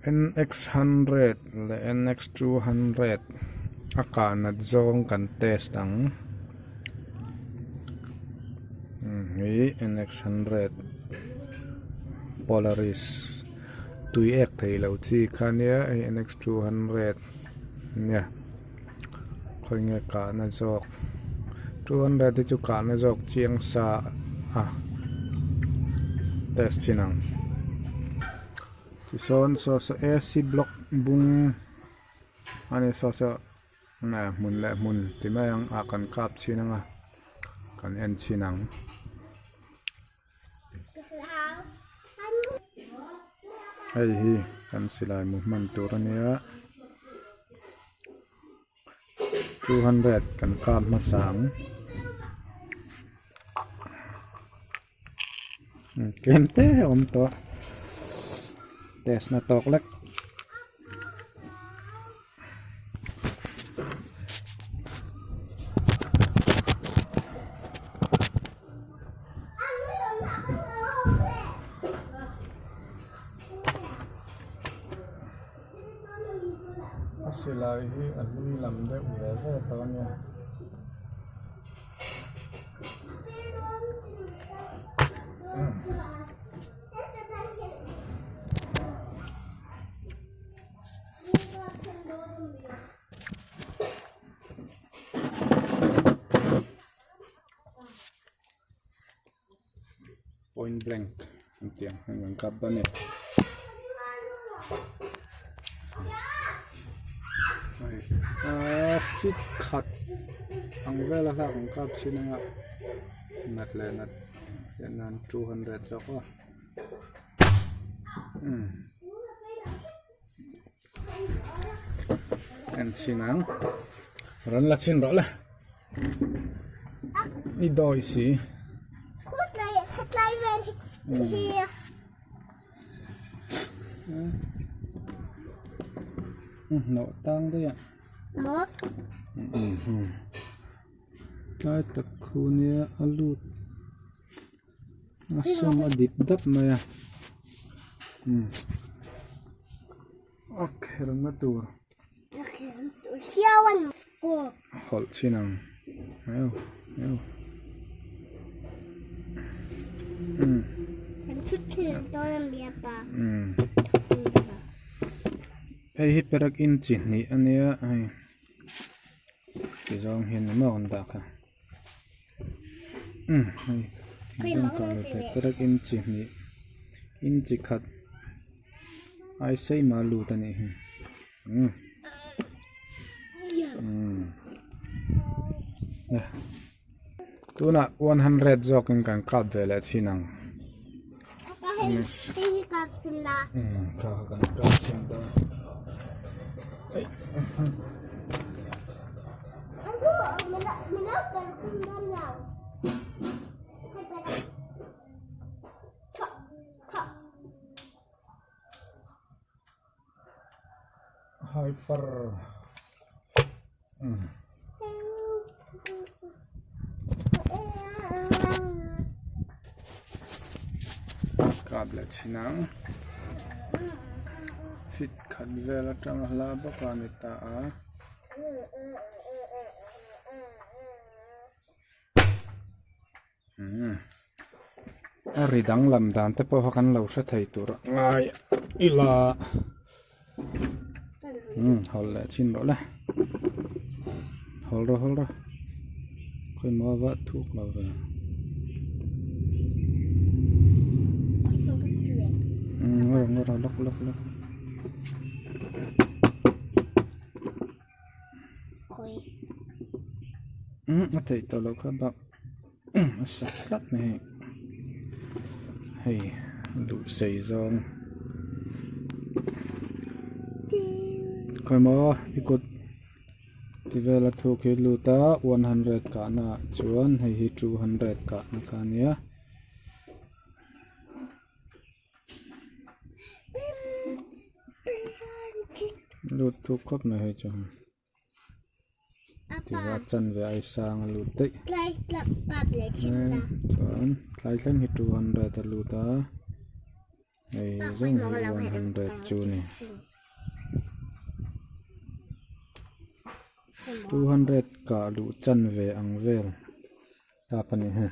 NX hundred leh NX 200 a kah nat zawng kan test ang hi NX hundred Polaris tui ek thei lo chi kha nia hei NX 200 nia khawi nge kahna zawk 200 hi chu kahna zawk chiang sa a test chin ang. Tichuan saw saw ac block bung a ni saw saw nge hmun leh hmun ti mai ang ah kan kap chhin ang a kan en chhin ang. Hei hi kan silai mu hman tur a nia 200 kan kap hmasa ang. Tlem te a awm tawh test na tawk lek. A silai hi a hlui lam deuh ve ve tawh a nia. Point blank an tih ang hian kan kap dawn a ni. Aaa fit khat ang vela hlak an kap chin anga nat leh nat hian nan 200 zawk aw umm en chhin ang rawn la chhin rawh le i dawi si. Hnawh tang daih a tlai tak khu nia a lut a sawm a dip dap mai a a khelna tur hawlh chin ang Hei hi perak in chi hnih a nia hei ti zawng hian ni maw an dah kha umm hei perak in chi hnih in chi khat ai sei mah a lut a nih hi umm umm tunah 100 zawkin kan kap ve leh thin ang. Hyper Kap leh chhin ang fit khat vel atanga hla bawk a ni ta a. A ri danglam dan te pawh kha kan lo hre thei tur a ngai ila umm hawlh leh chhin rawh le hawlh rawh hawlh rawh khawimaw a vah thuk lo ve umm ngaw rawh ngaw rawh lawk lawk lawk. Umm a theih tawh loh kha bak a sak tlat mai hei hei duh sei zawng khawimaw i kut ti vel a thuk hi lut a 100 kahna ah chuan hei hi 200 kahna kha a nia. Lut thuk khawp mai hei chu tiva chanve ai sang a lut daih chuan tlai thleng hi 200 a lut a. Hei zawng hi 100 chu ni. 200 kah luh chan ve ang vel tap a ni hei.